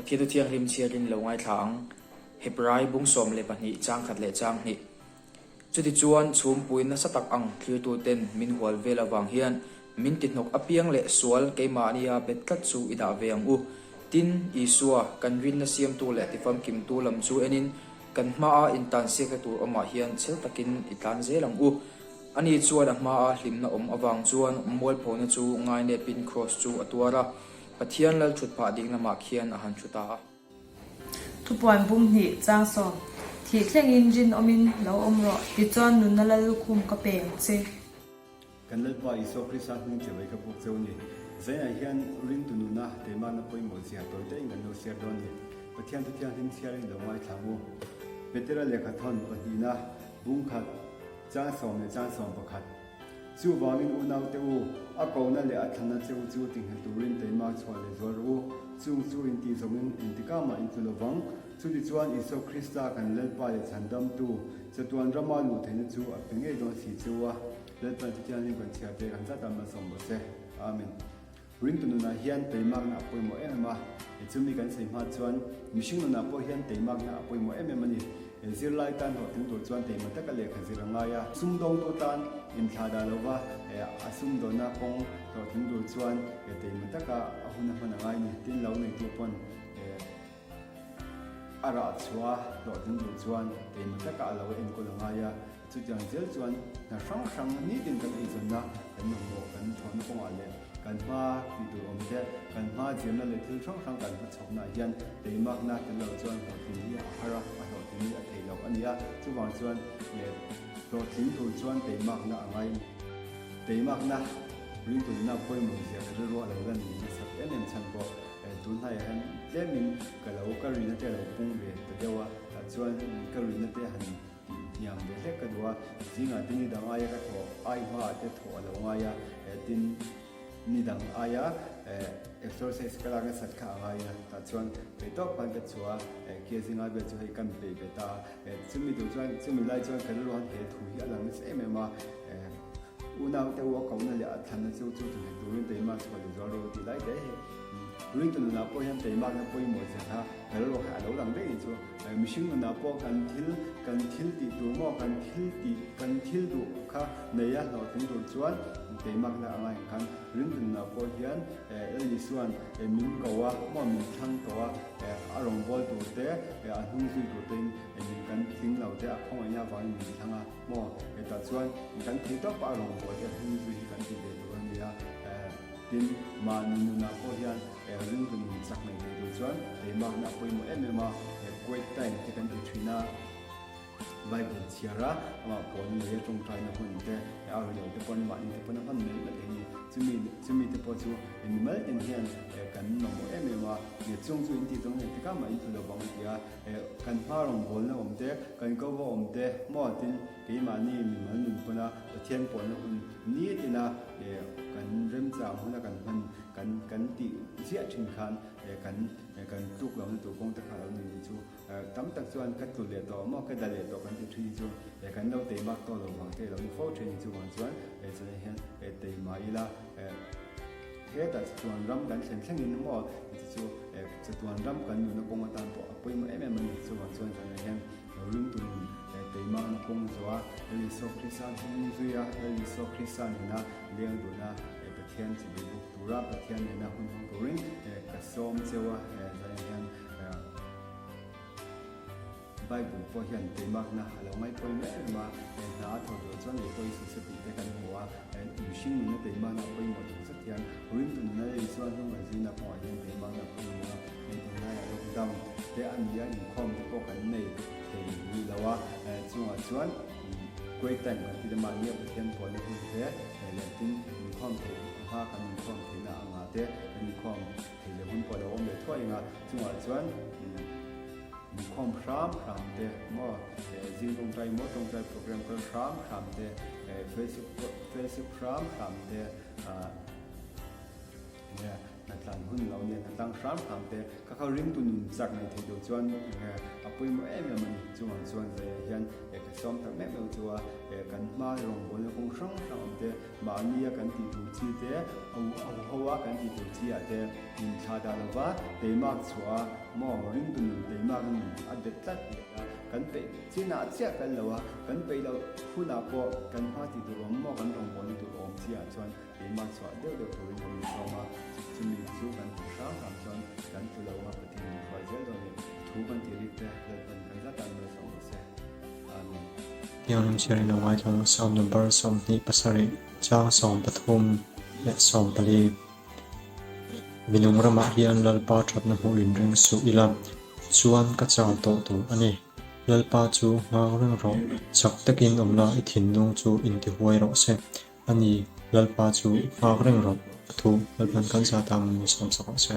Pathian Thu Thianghlim chhiarin lo ngaithla ang. Hebrai bung 12 chang khat leh chang hnih. Chutichuan chhumpui nasa tak ang thlirtuten min hual vel avang hian min tihnawk apiang leh sual keimahnia bet tlat chu i dah ve ang u. Tin, Isua, kan rinna siamtu leh tifamkimtu lam chu enin kan hmaa intansiakna tur awmah hian chhel takin i tlan zel ang u. Ani chuan a hmaa hlimna awm avang chuan mualphona chu ngainepin kraws chu a tuar a, Pathian lal thut phah ding lamah khian a han thu ta a. Thupuan bung hnih changsawm, Thih thlengin rinawmin lo awm rawh, tichuan nunna lal lukhum ka pe ang che. Kan Lalpa Isua Krista hnung che vei ka buk cheu ni. Zainah hian ringtu nuna keimahna pawimawh zia tawi taiin kan lo share dawn ni. Pathian thu thianghlim chhiarin lo ngaithla mu. Petera lehkha thawn pahnihna bung khat chang sawm leh chang 11. Chuvangin unaute u, a kohna leh a thlanna che u chu tinghet turin keimah chhuah leh zual rawh u. Chung chu intih zawngin engtikah mah intu lovang. Chutichuan Isua Krista kan Lalpa leh Chhandamtu, chatuan rama luh theihna chu a pe ngei dawn si cheu a. Lalpan chutiangin kan chhiar te kan zat a malsawm rawh se. Amen. Ringtu nunah hian teimakna a pawimawh em em a, chumi kan sawi hma chuan mihring nunah pawh hian teimakna a pawimawh em em a ni. Zirlai tan hlawhtling tur chuan teima taka lehkha zir a ngai a, sumdawngtu tan inthlah dah lova a sumdawnna kawng hlawhtling tur chuan teima taka a hun a hman a ngai a ni. Tin, lo neitu pawn A rah chhuah a hlawhtling tur chuan keimah taka a lo enkawl a ngai a, chutiang zel chuan hna hrang hrang nitin kan eizawnna kan mamawh kan thawhna kawngah leh kan hma tih tur awm te, kan hma zirna leh thil hrang hrang kan hmachhawpnaah hian teimakna tel lo chuan hlawhtling hi a har a, a hlawhtling hi a theih loh a ni a, chuvang chuan hlawhtling tur chuan teimakna a ngai a ni. Teimakna ringtunna pawimawh zia ka rilru a lo lan nasat em em chhan pawh. Tun hnaiah hian tlemin ka lo ka rina te a lo pung ve ta deuh a, tah chuan ka rina te han tih hniam ve hlek ka duh a, zingah te ni dang aia ka thawh ai hmaah te thawh a lo ngai a, tin ni dang aia exercise ka lak nasat kha a ngai a, tah chuan theih tawp khan ka chhuah a, kia zinga vel chu hei ka peih ve ta a, chumi tur chuan chumi lai chuan ka rilru han he thu hi a lang nasa em em a. Unaute u a kohna leh a thlanna chu chu chu turin teimak chhuah leh zual rawh u tih lai te hi ringtu nunah pawh hian teimakna pawimawh zia kha ka rilru kha a lo lang daih ni chu. Mihring nunah pawh kan thil kan thil tih tur maw kan thil tih kan thil duh kha nei a hlawhtling tur chuan teimakna a ngai ang khan ringtu nunah pawh hian Lal Isua'n min ko a maw min thlang tawh a a rawngbâwl tur te a hnung zui tur tein min kan tling lo te a khawngaihna avangin min thlang a. Maw? Hetah chuan kan thei tawp a rawngbâwl te hnung zui hi kan ti ve tur a ni a. Tin, mahni nunah pawh hian ringtu nun chak nei thei tur chuan teimakna a pawimawh em em a. Quiet time te kan ti thin a, Bible chhiar a, amah pawhna nei a tawngtaina hun te, a ri lo te pawn mahni te pawn a hman mai mai thei a ni. Chumi chumi te pawh chu mimal tin hian kan mamawh em em a, chung chu intih zawng engtikah mah inthu lo vang a ti a. Kan hma rawngbawlna awm te, kan kova awm te, maw tin keimahni mimal nun pawna Pathian pawlna hun nitina kan remchang huna kan hman kan kan tih ziah thin khan kan kan tluk lohna tur kawng te kha a lo ni ni chu. Tam tak chuan ka tlu leh tawh maw ka da leh tawh kan ti thin hi chu kan lo teimak tawh lo vang te a lo ni fo thin ni chu vang chuan chutah hian teima ila Hetah chatuan ram kan thlen thlengin maw chu chu chatuan ram kan nunna kawng atan pawh a pawimawh em em a ni. Chuvang chuan zanah hian ringtu nun teimakna kawng zawha Lal Isua Krista hnung zuia Lal Isua Krista nena leng duna Pathian chibai buk tura Pathian nena hun hmang turin ka sawm cheu a zanah hian. Bible pawh hian teimakna a lo ngaih pawimawh em em a, he hna a thawh duh chuan lei pawh i suh se tih te kan hmu a, mihring nunna teimakna a pawimawh tak zet hian ringtu nuna lei chuan hnung kan zuina kawngah hian teimakna a pawimawh a, hei tunlaiah lockdown te a ni a, inkhawm te pawh kan nei thei rih lo a, chungah chuan quiet time kan ti te mahnia Pathian pawlna hun te leh tin inkhawm theih hma kan inkhawm theihna angah te kan inkhawm thei leh hun pawh a lo awm leh thuai ang a, chungah chuan. Inkhawm hram hram te maw zing tawngtai maw tawngtai program kal hram hram te fellowship fellowship hram hram te enge Hnatlan hun lo nia hnatlang hram hram te kha kha ringtu nun chak nei thei tur chuan enge a pawimawh em em a ni. Chungah chuan zaiah hian eh ka sawm tak meuh meuh chu a eh kan hma rawngbawlna kawng hrang hrang awm te mahnia kan tih tur chi te a huho a kan tih tur chi ah te inthlah dah lova teimak chhuah a maw ringtu nun teimak a nun a bet tlat leh a kan peih chinah chiah kal lo a kan peih loh hunah pawh kan hma tih tur awm maw kan rawngbawlna tur awm chi ah chuan Keimah chhuah deuh deuh turin kan insawm a, chumi chu kan tih hrang hrang chuan kan tlu lo anga Pathian min hruai zel dawn ni. Thu kan tih rik te Lalpan kan zat tan malsawm rawh se. Amen. Thianghlim chhiarin a ngaithla Psalm number 27 chang 13 leh 14. Minung ramah hian Lalpa thatna hmuh inring suh ila chuan ka chau tawh tur a ni. Lalpa chu nghak reng rawh, chak takin awm la i thinlung chu intihuai rawh se. A ni, Lalpa chu nghak reng rawh, a thu Lalpan kan zat a, min sawmsak rawh se.